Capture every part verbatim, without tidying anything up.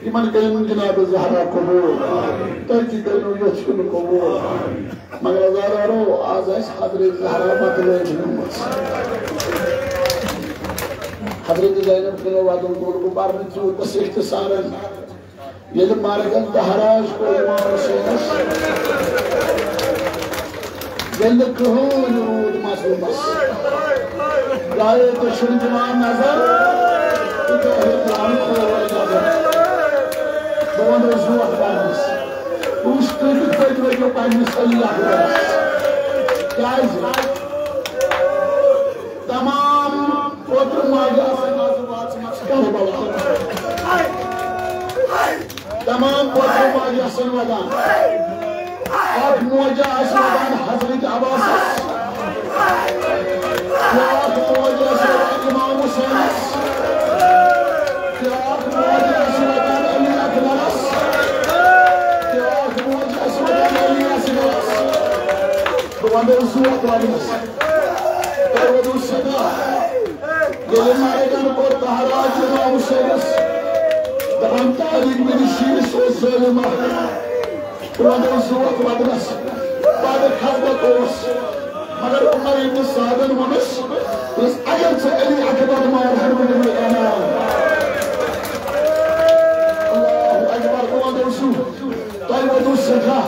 یِمن کٔرِو جناب زہرا قبول۔ تۄہہِ تہِ کٔرِو یژھُن قبول۔ مگر عزیزانو، آز آسہِ حضرت زہرا مۄکلٲومٕژ۔ حضرت زینب بنت ودُن کوٚر بہٕ پرنہٕ تیوٗت بس اختصارن۔ ییٚلہِ مرگن دہراج کوٚر امام حسینس، ییٚلہِ نہٕ کٕہٕنۍ روٗد مظلومس، درٛایے دٔچھُن دِوان نظر، تہٕ دٲرِتھ درٛاو کھووُر نظر۔ بہٕ ونہٕ زوٹھ پرنس، وٕچھ تُہۍ کِتھ پٲٹھۍ ؤنِو پننِس علی اکبرس۔ کیازِ؟ تمام پوترٕ ماجہِ آسن آز واتمژٕ کربلا۔ تمام پوترٕ ماجہِ آسن ودان۔ اکھ موجہ آسہِ ودان حضرت عباسس۔ بیاکھ موجہ آسہِ ودان امام حسینس۔ بیاکھ موجہ آسہِ ودان علی اکبرس۔ بیاکھ موجہ آسہِ ودان علی اصغرس۔ بہٕ ونہٕ زوٹھ پرنس۔ تۄہہِ ووٚنوٕ صدا، ییٚلہِ مرگن کوٚر دہراج امام حسینس، دپان، طارق بن شیس اوس ظٲلم اکھ۔ بہٕ ونہٕ زوٹھ پرنس، بد خسلت اوس، مگر عمر ابن سعدن ووٚنُس، دوٚپُس، اگر ژٕ علی اکبر مارہن، بہٕ دِمے انعام۔ اللہ اکبر، بہٕ ونہٕ زوٹھ۔ تۄہہِ ووٚنوٕ سٮ۪ٹھاہ،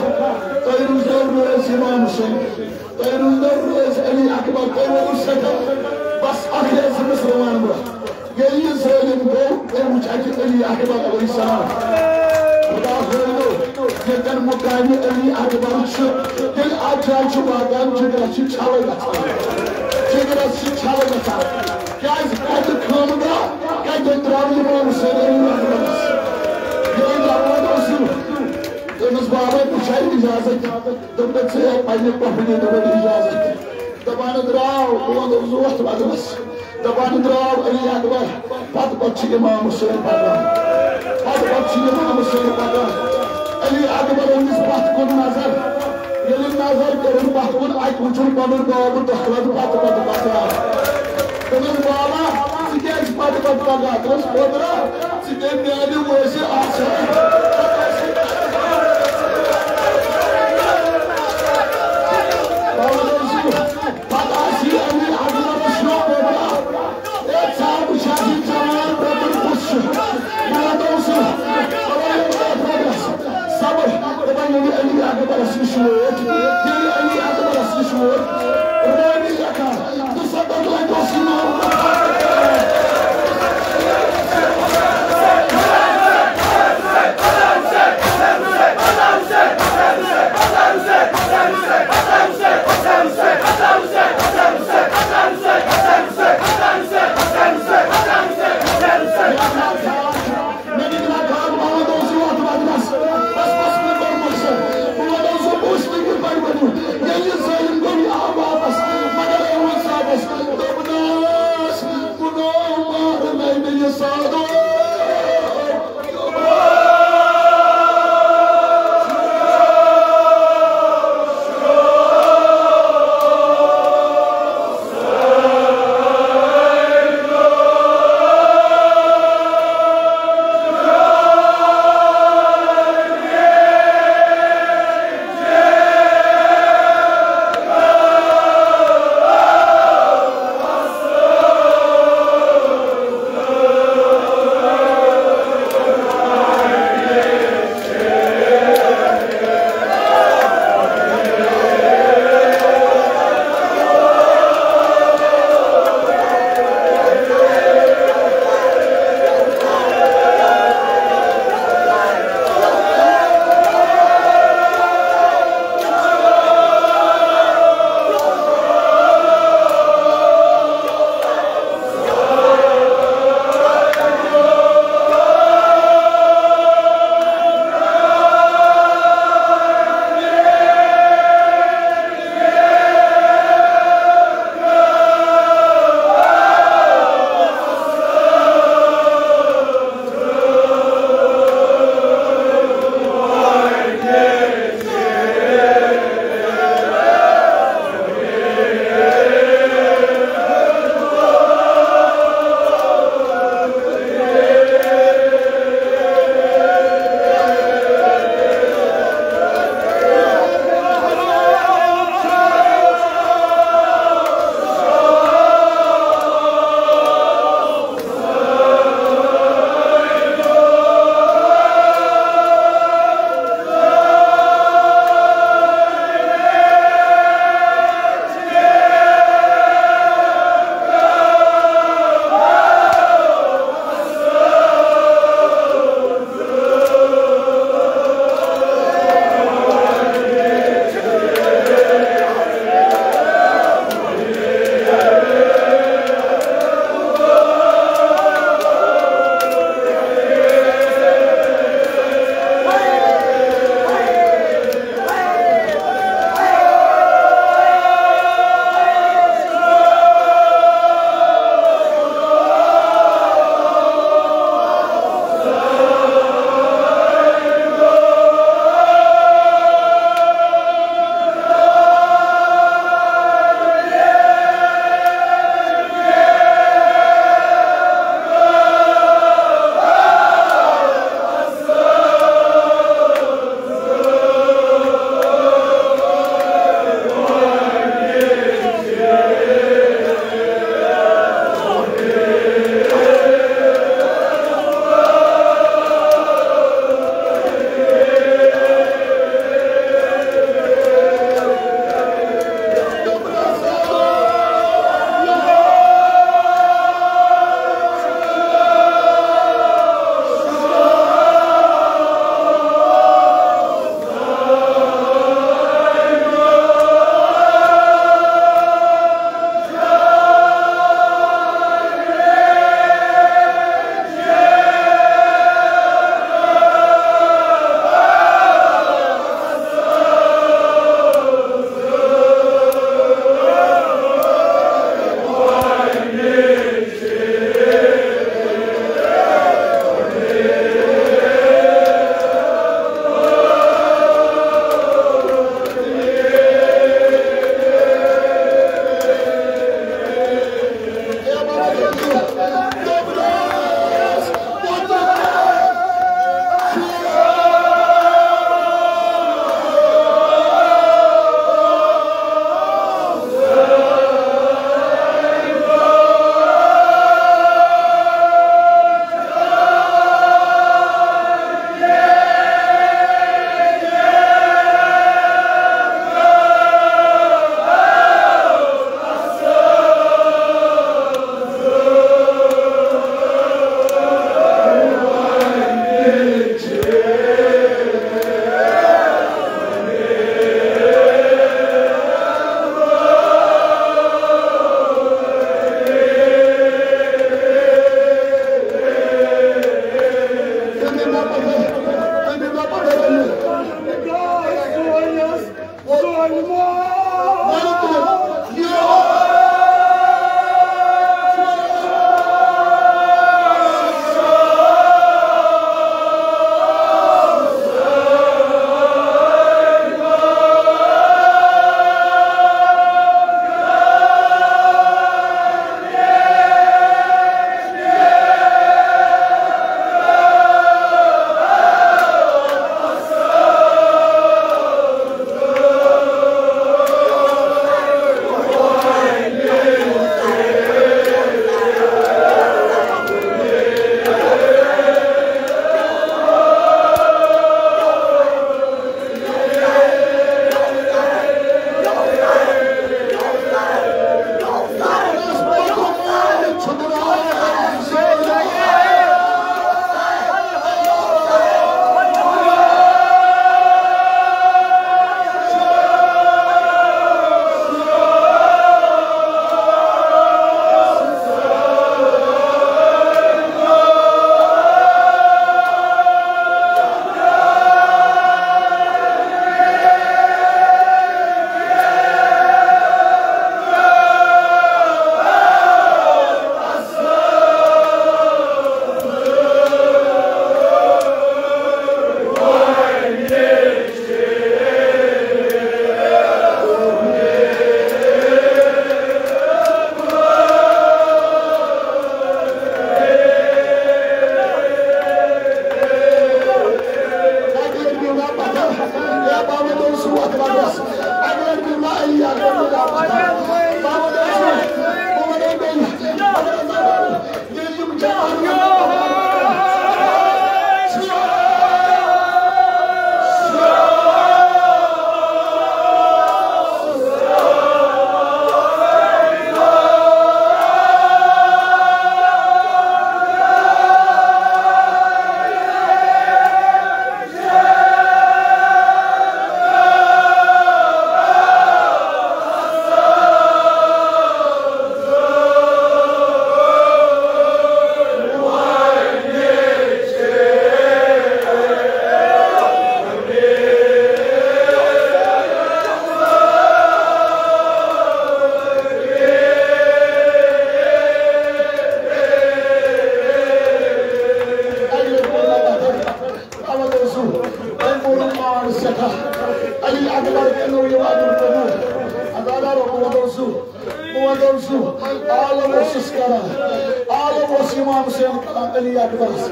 تۄہہِ روٗزیو رٲضۍ امام حسین، تۄہہِ روٗزیو رٲضۍ علی اکبر، تۄہہِ ووٚنوٕ سٮ۪ٹھاہ۔ بس اکھ لحظہٕ مِصرٕ وَنہٕ بہٕ۔ ییٚلہِ یہِ ظٲلِم گوٚو، أمۍ وٕچھ اَتہِ علی اکبر علیہ السلام۔ خدا ہٲوِو، ییٚتٮ۪ن مقامِ علی اکبر چھُ، ییٚلہِ اَتھ جایہِ چھُ واتان، جِگرَس چھِ چھَلہٕ گژھان۔ جِگرَس چھِ چھَلہٕ گژھان۔ کیٛازِ؟ کَتہِ خانگاہ، کَتہِ درٛاو یہِ امام حسین علی اکبرس؟ ییٚلہِ دَپان اوس یہِ، تٔمِس بابا پرٛژھاے اِجازت، دوٚپُن، "ژےٚ ہے پننہِ پۄپھِ دِتمُت اِجازت۔" دَپان درٛاو، بہٕ وَنہٕ زوٹھ وَدنَس۔ دَپان درٛاو علی اکبر، پَتہٕ پَتہٕ چھُ امام حسین پَکان۔ پَتہٕ پَتہٕ چھُ امام حسین پَکان۔ علی اکبر أمِس پَتھ کُن نظر۔ ییٚلہِ نظر کٔرٕن پَتھ کُن، اَتہِ وُچھُن پَنُن بابہٕ دۄکھلَن پَتہٕ پَتہٕ پَکان۔ دوٚپُن، "بابا، ژٕ کیٛازِ پَتہٕ پَتہٕ پَکان؟" دوٚپُس، "پوٚدرا، ژٕ دِ میانہِ وٲنٛسہِ اکھ سر۔" پتہٕ آسی علی اکبرس یہِ پوٚدرا، اے ژاو بہٕ چھَس یہِ جوان پوٚدُر کُس چھُ؟ بہٕ وَنو سُہ، صبر، دَپان ییٚلہِ علی اکبرس نِش ووت، ییٚلہِ علی اکبرس نِش ووت، رٲنی لیکھان، علی اکبر کنو یہِ وَنُن قبول۔ عزادارو، بہٕ وَنو سُہ، بہٕ وَنو سُہ، عالم اوسُس کران، عالم اوس امام حسین کران علی اکبرس۔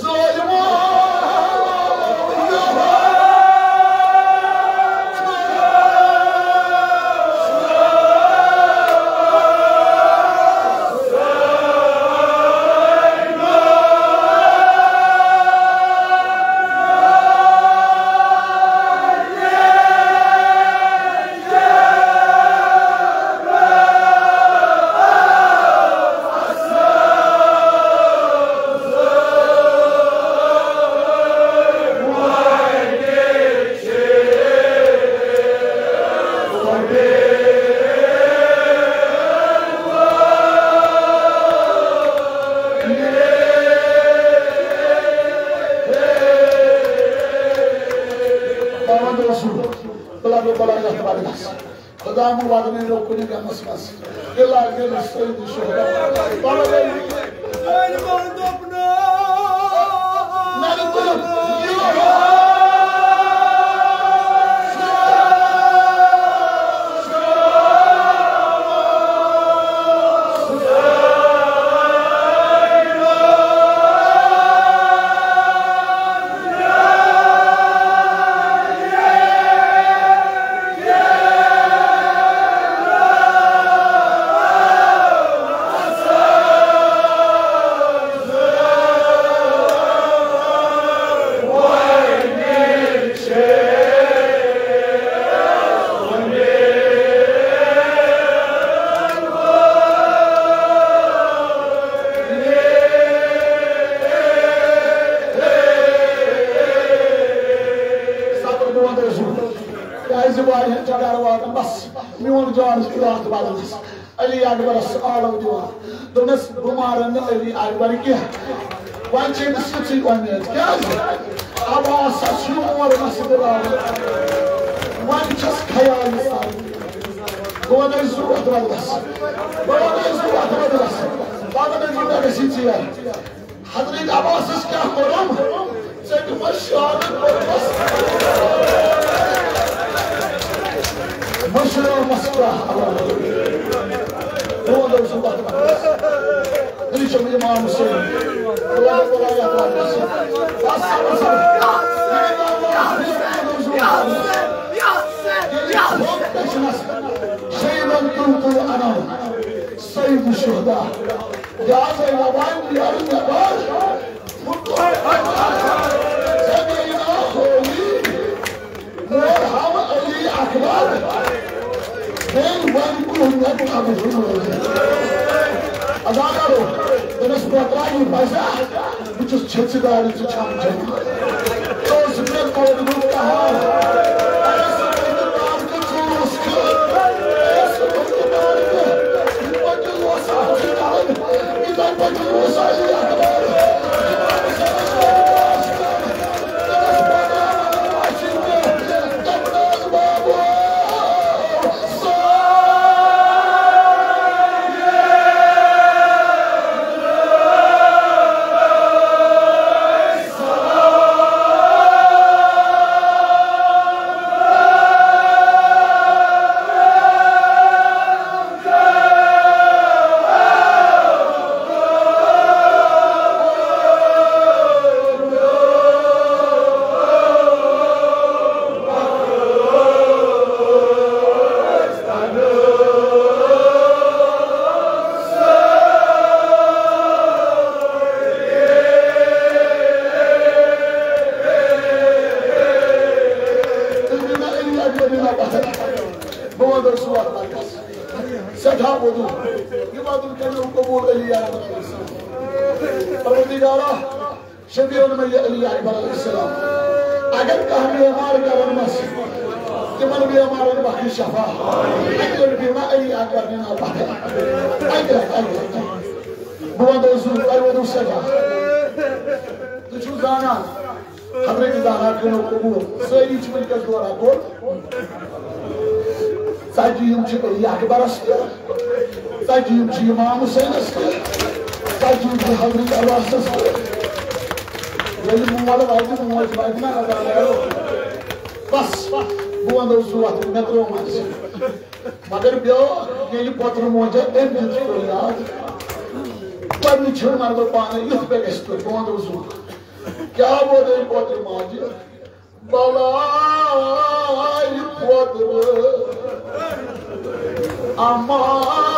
ظٲلمو! بہٕ لگہٕ، بہٕ لگہٕ اَتھ وَدنَس۔ خدا مہٕ وَدنٲوِو کُنہِ غمَس منٛز۔ الا غیر سید شہدا۔ بابا جان۔ میانہِ طرف۔ صبر بہٕ وَنہٕ تۄہہِ زٕ۔ کیٛازِ واریاہَن چھِ گَرٕ واتان، بَس میون جان چھُ راتھ واتنَس۔ علی اکبرس آلو دِوان۔ دوٚپنَس، "بہٕ مارَن نہٕ علی اکبر کینٛہہ۔" وۄنۍ چھِ أمِس یِژٕے وۄمید۔ کیٛازِ؟ عباس سا چھُ مور مسجد راوُن۔ وۄنۍ چھَس خیال سان۔ بہٕ وَنَے زُو اَتھ وَدَس۔ بہٕ وَنَے زُو اَتھ وَدَس۔ پَگاہ نہٕ یوٗتاہ گژھی ژیر۔ حضرت عباسَس کیٛاہ کوٚرُم؟ ژےٚ دِمَس شہادت کوٚرمَس۔ مٔشرٲومَس کیٛاہ؟ بہٕ وَنَے زُو اَتھ وَدَس۔ تیٚلہِ چھُم اِمام حُسین۔ بہٕ وَنہٕ، بہٕ وَنہٕ یَتھ وَنہٕ۔ بَس، بَس، بَس۔ ییٚلہِ کھوٚت دٔچھنَس، شہیدَن تُل تُل اَنان سید الشہدا۔ لہذا وَوان یَرٕ نٮ۪بَر۔ ژےٚ گٔیہِ نا ہولی۔ مول ہم علی اکبر۔ بیٚیہِ وۄنۍ کُن مےٚ تھاوٕ ہُہ۔ اداکارو، تٔمِس پتراو یہِ باسیٛا؟ بہٕ چھُس چھٔژِ دارِ ژٕ چھَم جان۔ ژٕ اوس مےٚ کوٚرمُت قہر۔ اے سُہ بٔنٛدِ دار تہٕ ژٕ اوس کیُتھ۔ اے سُہ بٔنٛدِ دار تہٕ یِتھ پٲٹھۍ اوس اَتھ چھِ دَگ۔ یِتھَے پٲٹھۍ اوس علی اکبر۔ بہٕ وَنہٕ سُہ وَتھ پَتہٕ۔ سٮ۪ٹھاہ وۄدُن۔ یہِ وۄدُن کَریو قبوٗل علی اکبر علیہ السلام۔ پروردگارا، شفیع المریض علی اکبر علیہ السلام۔ اگر کانٛہہ بیمار گَرَن منٛز، تِمَن بیمارَن بخش شفا۔ اَکہِ لَٹہِ بیٚیہِ ما علی اکبر نِنا پَتہٕ؟ اَکہِ لَٹہِ، اَکہِ لَٹہِ۔ بہٕ وَنہٕ تۄہہِ زٕ، تۄہہِ ووٚنوُ سٮ۪ٹھاہ۔ تُہۍ چھِو زانان، حضرت زہرا کٔرِو قبوٗل۔ سٲری چھِ وٕنکیٚس دوران کوٚر۔ ژتجی یِم چھِ علی اکبرس تہِ، ژتجی یِم چھِ امام حسینس تہِ، ژتجی یِم چھِ حضرت عباسس تہِ۔ ییٚلہِ مول واتہِ، موج واتہِ نہ عذاب۔ بس، بہٕ ونہٕ زٕ وتھ، مےٚ ترٛوو منٛز۔ مگر بیٛاکھ، ییٚلہِ پۄترٕ موجا أمۍ دیُت سُہ یاد، پننہِ چھِنہٕ مردو پانَے یُتھ پٮ۪ٹھ گژھِ تُہۍ، بہٕ ونہٕ زٕ وتھ۔ کیٛاہ ووت أمۍ پۄترٕ ماجہِ؟ بلاے پوترٕ امارس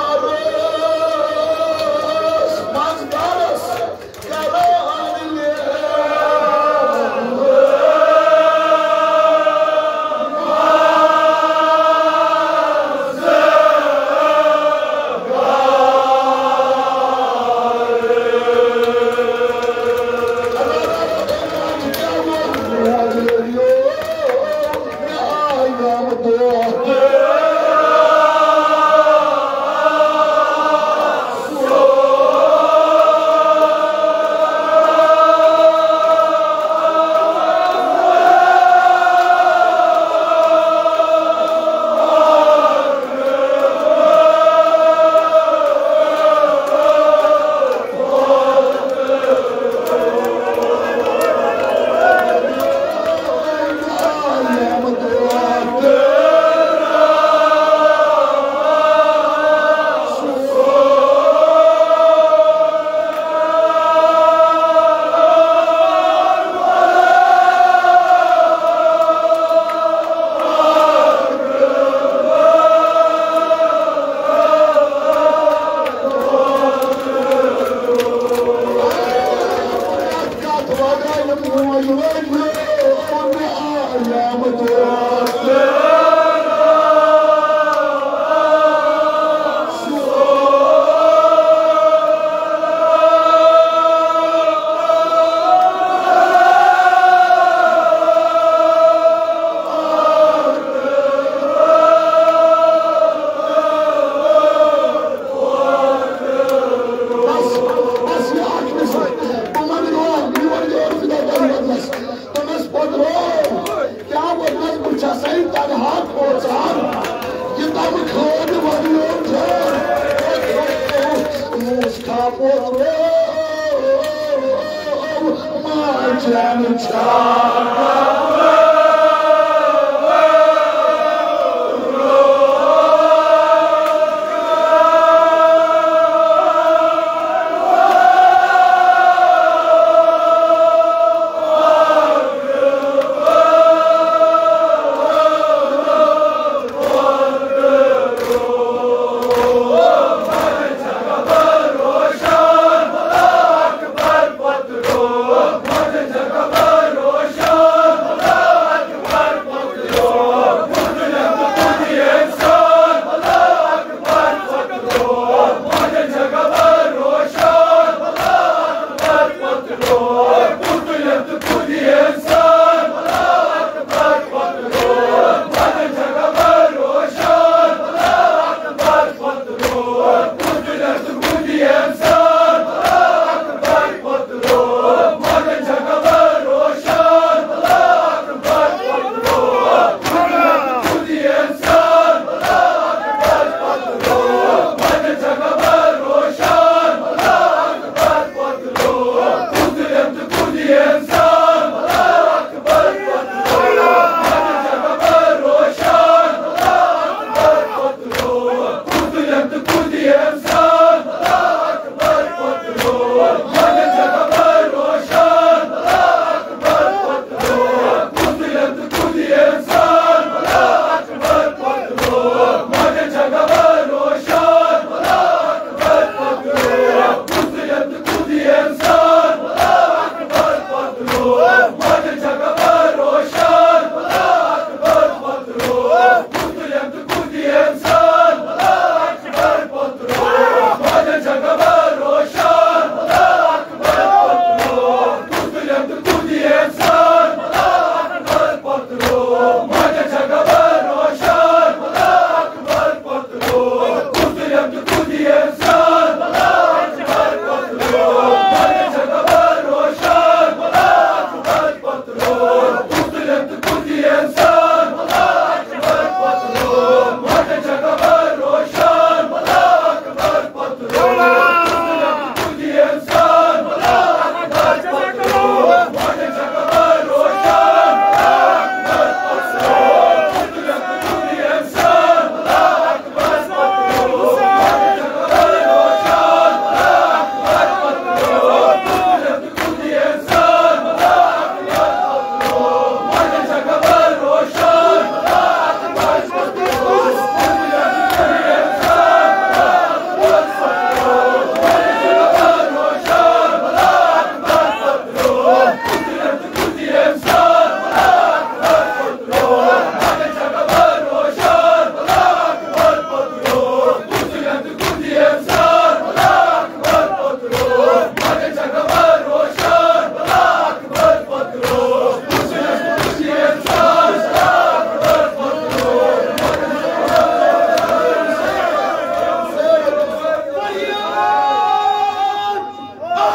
منٛز گرس کران لیل۔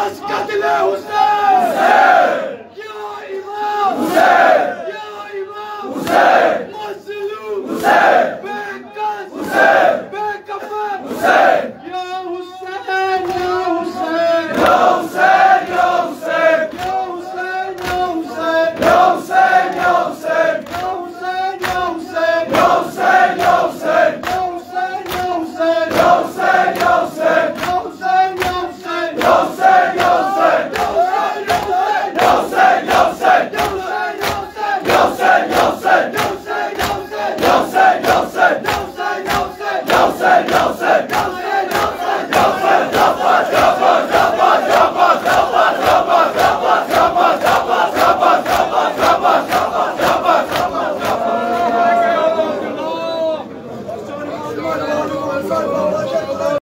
از قتل حسین! یا امام! حسین! یا امام! حسین! مظلوم! حسین! بے کس! حسین! بے کفن! حسین! یا حسین! یا حسین!